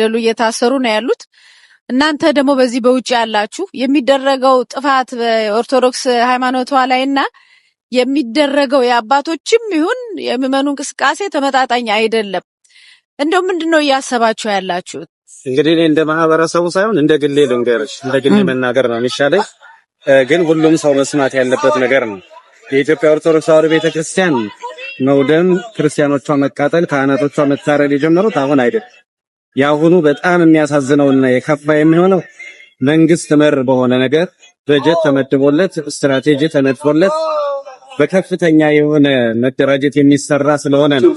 እየተገደሉ እየታሰሩ ነው ያሉት። እናንተ ደግሞ በዚህ በውጭ ያላችሁ የሚደረገው ጥፋት በኦርቶዶክስ ሃይማኖቷ ላይና የሚደረገው የአባቶችም ይሁን የምዕመኑ እንቅስቃሴ ተመጣጣኝ አይደለም። እንደው ምንድን ነው እያሰባችሁ ያላችሁት? እንግዲህ እኔ እንደ ማህበረሰቡ ሳይሆን እንደ ግሌ ልንገርሽ፣ እንደ ግሌ መናገር ነው የሚሻለኝ። ግን ሁሉም ሰው መስማት ያለበት ነገር ነው። የኢትዮጵያ ኦርቶዶክስ ተዋሕዶ ቤተክርስቲያን መውደም፣ ክርስቲያኖቿ መቃጠል፣ ካህናቶቿ መታረድ የጀመሩት አሁን አይደለም። የአሁኑ በጣም የሚያሳዝነውና የከፋ የሚሆነው መንግስት መር በሆነ ነገር በጀት ተመድቦለት ስትራቴጂ ተነድፎለት በከፍተኛ የሆነ መደራጀት የሚሰራ ስለሆነ ነው።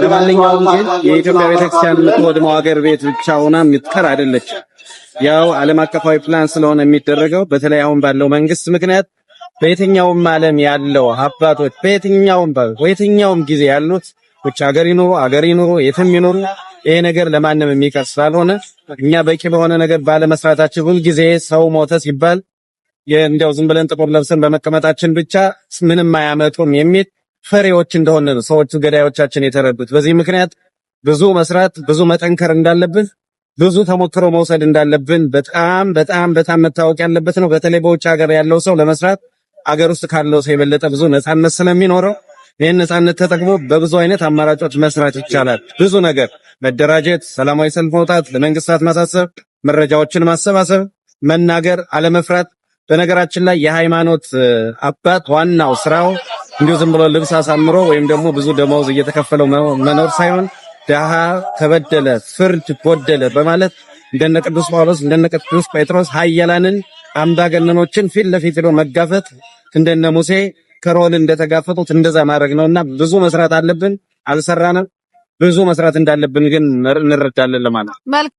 ለማንኛውም ግን የኢትዮጵያ ቤተክርስቲያን የምትወድመው ሀገር ቤት ብቻ ሆና የምትቀር አይደለች። ያው ዓለም አቀፋዊ ፕላን ስለሆነ የሚደረገው በተለይ አሁን ባለው መንግስት ምክንያት በየትኛውም ዓለም ያለው አባቶች በየትኛውም ጊዜ ያሉት ውጭ ሀገር ይኑሩ አገር ይኑሩ የትም ይኑሩ ይሄ ነገር ለማንም የሚቀር ስላልሆነ እኛ በቂ በሆነ ነገር ባለመስራታችን ሁልጊዜ ሰው ሞተ ሲባል እንዲያው ዝም ብለን ጥቁር ለብሰን በመቀመጣችን ብቻ ምንም አያመጡም የሚል ፈሪዎች እንደሆነ ነው ሰዎቹ ገዳዮቻችን የተረዱት። በዚህ ምክንያት ብዙ መስራት ብዙ መጠንከር እንዳለብን ብዙ ተሞክሮ መውሰድ እንዳለብን በጣም በጣም በጣም መታወቅ ያለበት ነው። በተለይ በውጭ ሀገር ያለው ሰው ለመስራት አገር ውስጥ ካለው ሰው የበለጠ ብዙ ነፃነት ስለሚኖረው ይህን ነፃነት ተጠቅሞ በብዙ አይነት አማራጮች መስራት ይቻላል። ብዙ ነገር መደራጀት፣ ሰላማዊ ሰልፍ መውጣት፣ ለመንግስታት ማሳሰብ፣ መረጃዎችን ማሰባሰብ፣ መናገር፣ አለመፍራት። በነገራችን ላይ የሃይማኖት አባት ዋናው ስራው እንዲሁ ዝም ብሎ ልብስ አሳምሮ ወይም ደግሞ ብዙ ደመወዝ እየተከፈለው መኖር ሳይሆን ድሃ ተበደለ፣ ፍርድ ጎደለ በማለት እንደነ ቅዱስ ጳውሎስ እንደነ ቅዱስ ጴጥሮስ ኃያላንን አምባገነኖችን ፊት ለፊት ሄዶ መጋፈጥ እንደነ ሙሴ ከሮል እንደተጋፈጡት እንደዛ ማድረግ ነውና ብዙ መስራት አለብን። አልሰራንም። ብዙ መስራት እንዳለብን ግን እንረዳለን ለማለት።